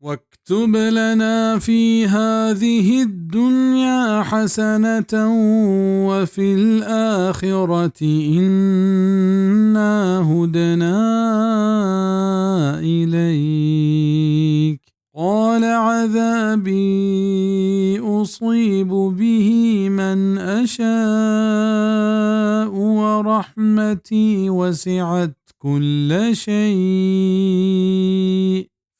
واكتب لنا في هذه الدنيا حسنة وفي الآخرة إنا هدنا إليك. قال عذابي أصيب به من أشاء ورحمتي وسعت كل شيء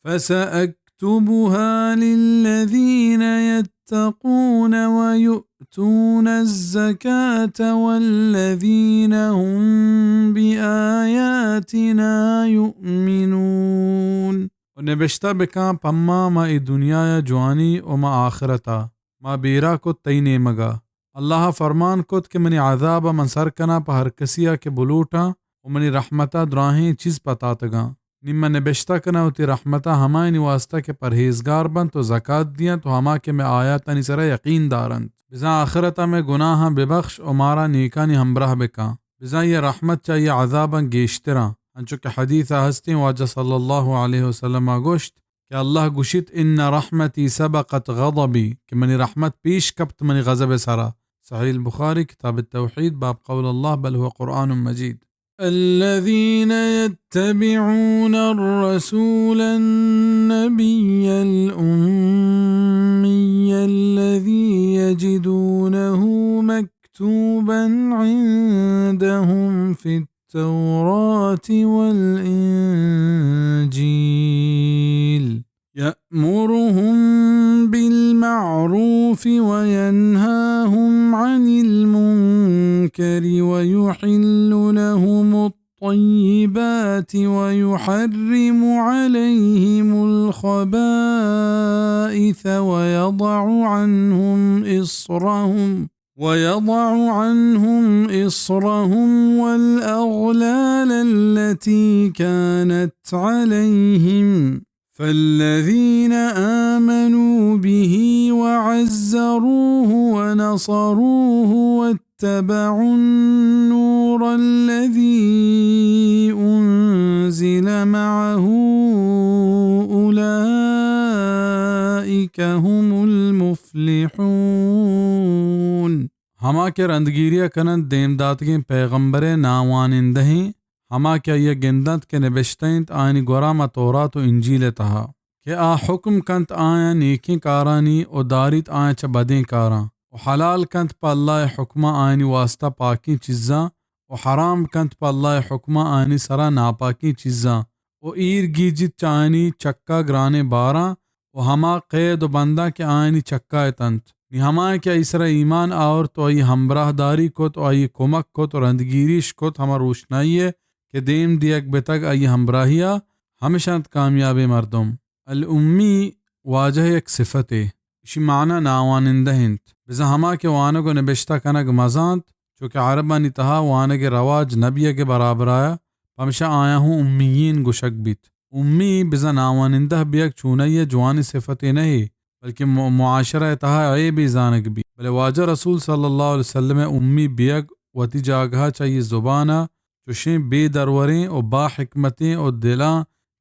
فسأكتبها للذين يتقون ويؤتون الزكاة والذين هم بآياتنا يؤمنون. و نبشتہ بکاں پما ما اے دنیا ء جوانی و ما آخرت ء ما بیرا کت تئی نیمگ ء۔ اللہ ء فرمان کت کہ منی عذاب ء من سر کناں پہ ہر کسی ء کہ بلوٹاں و منی رحمت ء دراہیں چیز پتاتگاں۔ نی من نبشتہ کناں وتی رحمت ء ہمایانی واسطہ کہ پرہیزگار بنت و زکات دینت و ہما کہ مئے آیاتانی سرا یقین دارنت۔ بزاں آخرت ء مئے گناہاں ببخش و مارا نیکانی ہمبراہ بکن۔ بزاں آئی ء رحمت چہ آئی ء عذاباں گیشتراں۔ انچو کہ حدیث ء ہستیں واجہ صلی اللہ علیہ وسلم ء گوشت کہ اللہ گوشیت، ان رحمتی سبقت غضبی، کہ منی رحمت پیش کپت منی غضب ء سرا۔ صحیح البخاری، کتاب التوحید، باب قول اللہ بل هو قرآن مجید۔ الذين يتبعون الرسول النبي الأمي الذي يجدونه مكتوبا عندهم في التوراة والإنجيل يأمرهم بالمعروف وينهاهم عن المنكر ويحل لهم الطيبات ويحرم عليهم الخبائث ويضع عنهم إصرهم ويضع عنهم إصرهم والأغلال التي كانت عليهم، فالذين آمنوا به وعزروه ونصروه واتبعوا النور الذي أنزل معه أولئك هم المفلحون. ہما کہ رندگیری ء کننت دیم داتگیں پیغمبر ء ناوانندہیں، ہما کہ آئی ء گندنت کہ نبشتہ انت آیانی گورا ماں تورات و انجیل ء تہا، کہ آ حکم کنت آیاں نیکیں کارانی و داریت آیاں چہ بدیں کاراں، و حلال کنت پہ اللہ ء حکماں آیانی واسطہ پاکیں چیزاں، و حرام کنت پہ اللہ ء حکماں آیانی سرا ناپاکیں چیزاں، و ایر گیجیت چہ آیانی چکا گرانیں باراں، و ہما قید و بنداں کہ آیانی چکا اتنت۔ نی ہمائیں کہ آئی سرا ایمان آورت و آئی ہمبراہ داری کت و آئی کمک کت و رندگیریش کت ہما روشنائی ء کہ دیم دیگ بتگ آئی ہمبراہیا، ہمش انت کامیابیں مردم۔ الامی واجہ ء یک صفتے، اشی معنی ناوانندہ انت۔ بزاں ہما کہ وانگ و نبشتہ کنگ مزانت، چو کہ عربانی تہا وانگ ء رواج نہ بیگ ء برابرا، پمشا آیاں ہوں امیین گوشگ بیت۔ امی بزاں ناوانندہ بیگ چونائی ء جوانیں صفتے نہ، بلکہ م-، معاشرہ ء تہا عیبے زانگ بیت۔ بلے واجہ رسول صلی اللہ علیہ وسلم ء امی بیگ وتی جاگہ ء چہ آئی زبان ء چوشیں بے دروریں و با حکمتیں و دلاں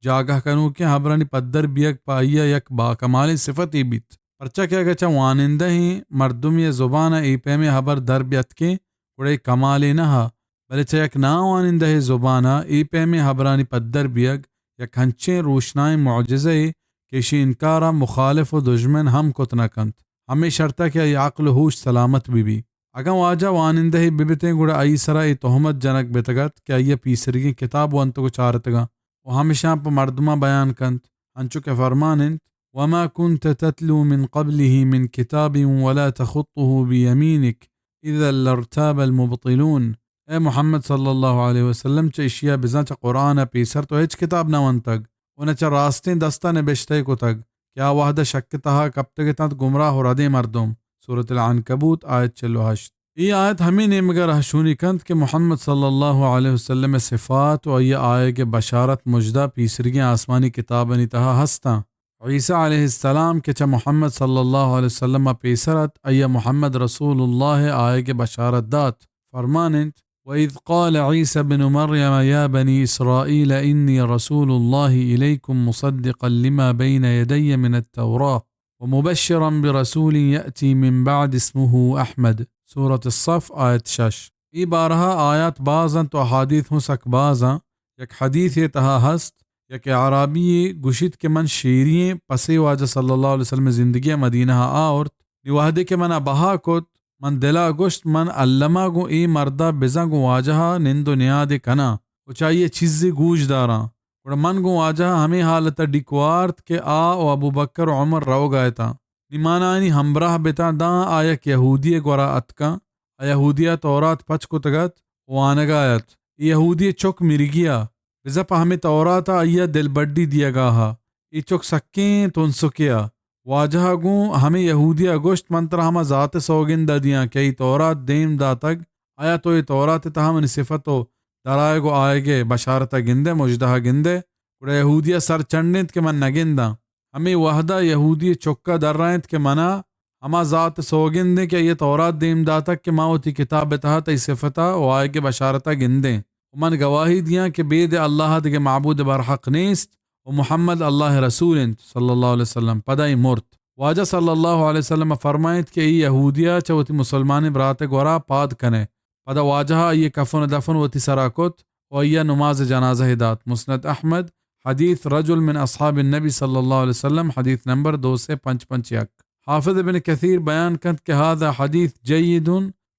جاگہ کنوکیں ہبرانی پدر بیگ پہ آئی ء یک باکمالیں صفتے بیت۔ پرچا کہ اگہ چہ وانندہیں مردمے ء زبان ء اے پیمیں ہبر در بیتکیں، گڑا اے کمالے نہ، بلے چہ یک ناوانندہے زبان ء اے پیمیں ہبرانی پدر بیگ یک ہنچیں روشنائیں معجزہے کہ اشی انکار ء مخالف و دژمن ہم کت نہ کنت، ہمے شرط ء کہ آئی عقل و ہوش سلامت بہ بی۔ اگاں واجہ وانندہے بہ بتیں، گڑا آئی سرا اے تہمت جنگ بتگ ات کہ آئی ء پیسریگیں کتاب ونتگ و چارتگاں و ہمشاں پہ مردماں بیان کنت، انچو کہ فرمان انت، وما كنت تتلو من قبله من كتاب ولا تخطه بيمينك إذا لارتاب المبطلون۔ اے محمد صلی اللہ علیہ وسلم، چہ اشیا بزاں چہ قرآن ء پیسر تو ہچ کتاب نہ ونتگ و نہ چہ راستیں دست ء نبشتہ کتگ کہ آ وہد ء شک ء تہا کپتگ اتنت گمراہ و ردیں مردم۔ سورۃ العنکبوت، آیت چل و ہشت۔ اے آیت ہمے نیمگ ء رہشونی کنت کہ محمد صلی اللہ علیہ وسلم ء صفات و آئی ء آیگ ء بشارت مژدہ پیسریگیں آسمانی کتابانی تہا ہستاں۔ عیسی علیہ السلام کہ چہ محمد صلی اللہ علیہ وسلم ء پیسر ات، آئی ء محمد رسول اللہ ء آیگ ء بشارت دات۔ فرمان انت، وإذ قال عيسى ابن مريم يا بني إسرائيل إني رسول الله إليكم مصدقا لما بين يدي من التوراة ومبشرا برسول يأتي من بعد اسمه أحمد۔ سورة الصف، آیت شش۔ اے بارہا آیات باز انت و احادیث ہوں سک باز انت۔ یک حدیثے تہا ہست، یک اعرابی یے گوشیت کہ من شیری ایں پسے واجہ صلی اللہ علیہ وسلم زندگی مدینہ آورت۔ نی وہدے کہ منا بہا کت، من دلا گوشت، من الما گوں اے مردا بزاں گوں واجہا نند و نیادے کناں و چہ آئی چیزے گوش داراں۔ گڑا من گوں واجہا ہمے حالتا ڈیک وارت کہ آ و ابوبکر و عمر روگا اتاں۔ نی من آیانی ہمبراہ بتاں، داں آ یک یہودی گورا اتکاں۔ آ یہودیا تورات پچ کتگ ات و وانگا ات۔ اے یہودی چک مرگیا، بزاں پہ ہمے توراتا آئیا دلبڈی دیگا ہا۔ اے چک سکیں تنسکیا۔ واجہا گوں ہمے یہودیا گوشت، من ترا ہما ذات سوگندا دیاں کہ اے تورات دیم داتگ، آیا تو اے تورات تہا منی صفت و درآیگ و آیگے بشارتا گندے، مژدہا گندے؟ گڑا یہودیا سر چنڈینت کہ من نگنداں۔ ہمے وہدا یہودی چکا درائینت کہ منا ہما ذات سوگندیں کہ آئی تورات دیم داتگ کہ ما وتی کتاب تہا تئی صفتا و آیگے بشارتا گندیں و من گواہی دیاں کہ بید اللہ دگہ معبود برحق نیست و محمد اللہ رسول انت صلی اللہ علیہ وسلم۔ پدا اے مرت۔ واجہ صلی اللہ علیہ وسلم فرمائینت کہ اے یہودیا چہ وتی مسلمانیں برات گورا پاد کنے۔ پدا واجہ آئی کفن و دفن وتی سرا کت و آئی نماز جنازہ دات۔ مسند احمد، حدیث رجل من اصحاب النبی صلی اللہ علیہ وسلم، حدیث نمبر دو سے پنچ پنچ یک۔ حافظ ابن کثیر بیان کنت کہ هذا حدیث جید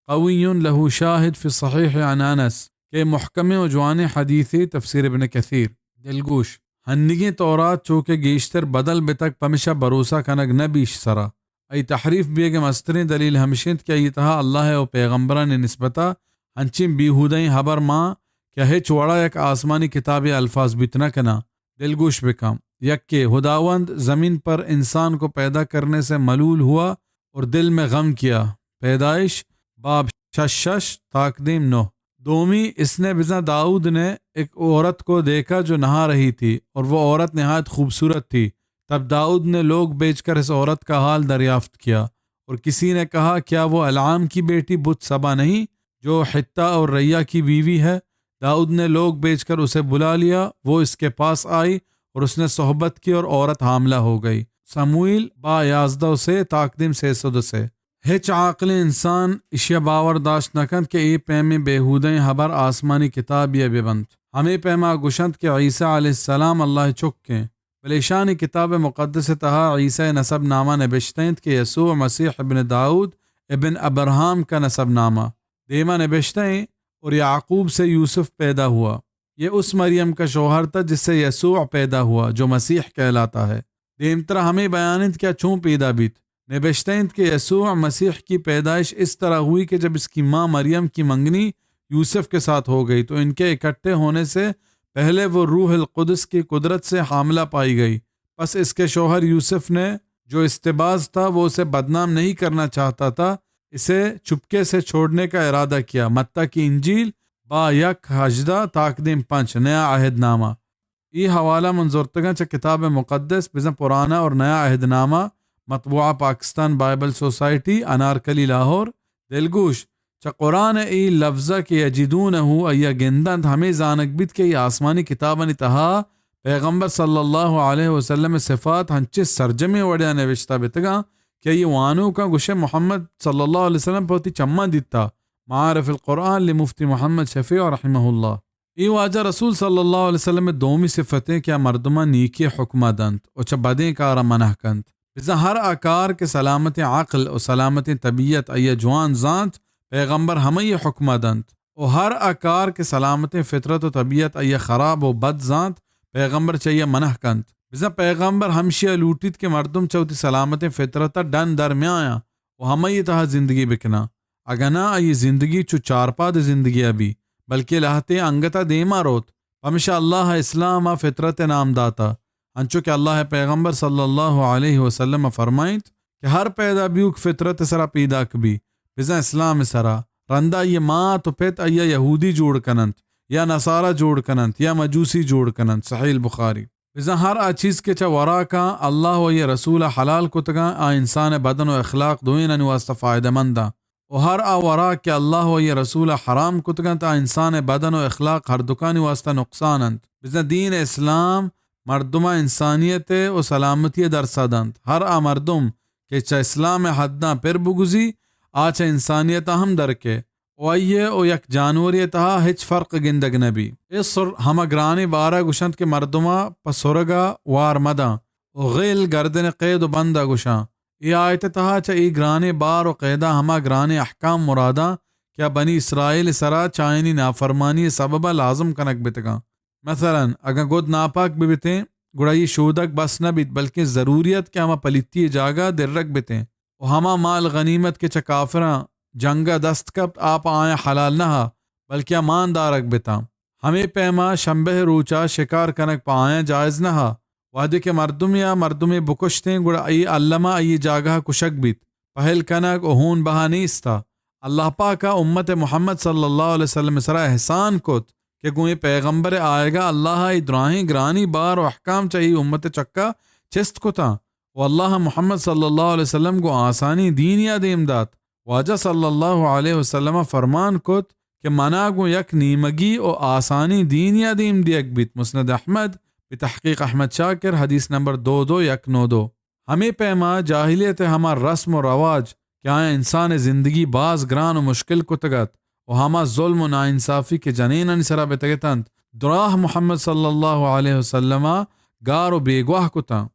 قوی له شاهد في الصحيح عن انس، کہ محکمیں و جوانیں حدیثے۔ تفسیر ابن کثیر۔ دلگوش، ہنیگیں تورات چو کہ گیشتر بدل بتگ، پمشا بھروسہ کنگ نہ بیش سرا۔ آئی تحریف بیگ ء مستریں دلیل ہمش انت کہ آئی تہا اللہ ء و پیغمبرانی نسبتا ہنچیں بیہودہیں ہبر مان کہ ہچ وڑا یک آسمانی کتابے ء الفاظ بیت نہ کناں۔ دلگوش بکن۔ یکے، خداوند زمین پر انسان کو پیدا کرنے سے ملول ہوا اور دل میں غم کیا۔ پیدائش، باب شش شش، تاکدیم نو۔ دومی، اس نے بزاں داؤد نے ایک عورت کو دیکھا جو نہا رہی تھی اور وہ عورت نہایت خوبصورت تھی۔ تب داؤد نے لوگ بھیجکر اس عورت کا حال دریافت کیا اور کسی نے کہا، کیا وہ العام کی بیٹی بت سبا نہیں جو حتہ اور ریا کی بیوی ہے؟ داؤد نے لوگ بھیجکر اسے بلا لیا، وہ اس کے پاس آئی اور اس نے صحبت کی اور عورت حاملہ ہو گئی۔ سموئیل با یازدہ و سے، تاکدیم سے سد و سے۔ ہچ عاقلیں انسان اشیا باور داشت نہ کنت کہ اے پیمیں بیہودہیں ہبر آسمانی کتابیا بہ بنت۔ ہمے پیما گوشنت کہ عیسی علیہ السلام اللہ چک انت، بلے اشانی کتاب مقدس تہا عیسی نسب نامہ نبشتہ انت کہ یسوع مسیح ابن داؤد ابن ابرہام کا نسب نامہ۔ دیما نبشتہ انت، اور یعقوب سے یوسف پیدا ہوا۔ یہ اس مریم کا شوہر تھا جس سے یسوع پیدا ہوا، جو مسیح کہلاتا ہے۔ دیمترا ہمے بیان انت کہ آ چون پیدا بیت۔ نبشتہ انت کہ یسوع مسیح کی پیدائش اس طرح ہوئی کہ جب اس کی ماں مریم کی منگنی یوسف کے ساتھ ہو گئی تو ان کے اکٹھے ہونے سے پہلے وہ روح القدس کی قدرت سے حاملہ پائی گئی۔ پس اس کے شوہر یوسف نے، جو استباز تھا، وہ اسے بدنام نہیں کرنا چاہتا تھا، اسے چپکے سے چھوڑنے کا ارادہ کیا۔ متی کی انجیل، با یک ہژدہ، تاکدیم پنچ، نیا عہد نامہ۔ اے حوالہ من زرتگاں چہ کتاب مقدس، بزاں پرانا اور نیا عہد نامہ، مطبوعہ پاکستان بائبل سوسائٹی، انارکلی، لاہور۔ دلگوش، چہ قرآن ء اے لفظ ء کہ یجدونہ، آئی ء گندنت، ہمے زانگ بیت کہ اے آسمانی کتابانی تہا پیغمبر صلی اللہ علیہ وسلم ء صفات ہنچیں سرجمیں وڑے ء نبشتہ بیتگاں کہ آئی ء وانوکاں گوشئے محمد صلی اللہ علیہ وسلم پہ وتی چماں دیتا۔ معارف القرآن لمفتی محمد شفیع رحمہ اللہ۔ اے واجہ رسول صلی اللہ علیہ وسلم ء دومی صفت انت کہ آ مردماں نیکی ء حکم ء دنت و چہ بدیں کار ء منع کنت۔ بزاں ہر آ کار کہ سلامتیں عقل و سلامتیں طبیعت آئی ء جوان زانت، پیغمبر ہمائی ء حکم ء دنت، و ہر آ کار کہ سلامتیں فطرت و طبیعت آئی ء خراب و بد زانت، پیغمبر چہ آئی ء منع کنت۔ بزاں پیغمبر ہمشی ء لوٹیت کہ مردم چہ وتی سلامتیں فطرت ء ڈن در میایاں و ہمائی ء تہا زندگی بکناں۔ اگاں ناں، آئی زندگی چو چارپاد زندگی ء بی، بلکہ لہتے انگت ء دیما روت۔ پمشا اللہ ء اسلام ء فطرت ء نام داتا، انچو کہ اللہ ء پیغمبر صلی اللہ علیہ وسلم ء فرمائنت کہ ہر پیدا بیوک فطرت ء سرا پیداک بی، بزاں اسلام ء سرا۔ رندا آئی مات و پت آئی ء یہودی جوڑ کننت، یا نصارا جوڑ کننت، یا مجوسی جوڑ کننت۔ صحیح البخاری۔ بزاں ہر آ چیز کہ چہ وراکاں اللہ و آئی رسول ء حلال کتگاں، آ انسان ء بدن و اخلاق دوئینانی واسطہ فائدہ منداں۔ و ہر آ وراک کہ اللہ و آئی رسول حرام کتگنت، آ انسان بدن و اخلاق ہر دکانی واسطہ نقصان انت۔ بزاں دین اسلام مردماں انسانیت و سلامتی درسا دنت۔ ہر آ مردم کہ چہ اسلام حداں پر بگزی، آ چہ انسانیت ہم درکے و آئی و یک جانوری تہا ہچ فرق گندگ نبی۔ اسر ہما گرانیں بارا گوشنت کہ مردما پہ سرگا وار مداں و غل گردن قید و بندا گوشاں۔ اے آیت تہا چہ اے گرانیں بار و قیدا ہما گرانیں احکام مراداں کہ آ بنی اسرائیل سرا چہ آیانی نافرمانی سببا لازم کنگ بتگاں۔ مثلاً اگاں گد ناپاک ببتیں، گڑا اے شودگ بس نہ بیت، بلکیں ضروری ات کہ ہما پلیتی جاگہ درگ بتیں و ہما مال غنیمت کہ چہ کافراں جنگا دست کپت، آ پہ آیاں حلال نہ ات، بلکیں آ مان دارگ بتاں۔ ہمے پیما شمبہ روچا شکار کنگ پہ آیاں جائز نہ ات۔ وہدے کہ مردمے آ مردمے بکشتیں، گڑا اے الما آئی جاگہا کشگ بیت۔ پہل کنگ و ہون بہا نیست ات۔ اللہ پاکا امت محمد صلی اللہ علیہ وسلم سرا احسان کت کہ گوں اے پیغمبر آیگا اللہ اے دراہیں گرانی بار و احکام چہ اے امت چکا چست کتاں و اللہ محمد صلی اللہ علیہ وسلم گوں آسانی دینیا دیم دات۔ واجہ صلی اللہ علیہ وسلم فرمان کت کہ منا گوں یک نیمگی و آسانی دینیا دیم دیگ بیت۔ مسند احمد، بہ تحقیق احمد شاکر، حدیث نمبر دو دو یک نو دو۔ ہمے پیما جاہلیت ہما رسم و رواج کہ آیاں انسان زندگی باز گران و مشکل کتگ ات و ہما ظلم و ناانصافی کہ جنینانی سرا بتگ اتنت، دراہ محمد صلی اللہ علیہ وسلم گار و بیگواہ کتاں۔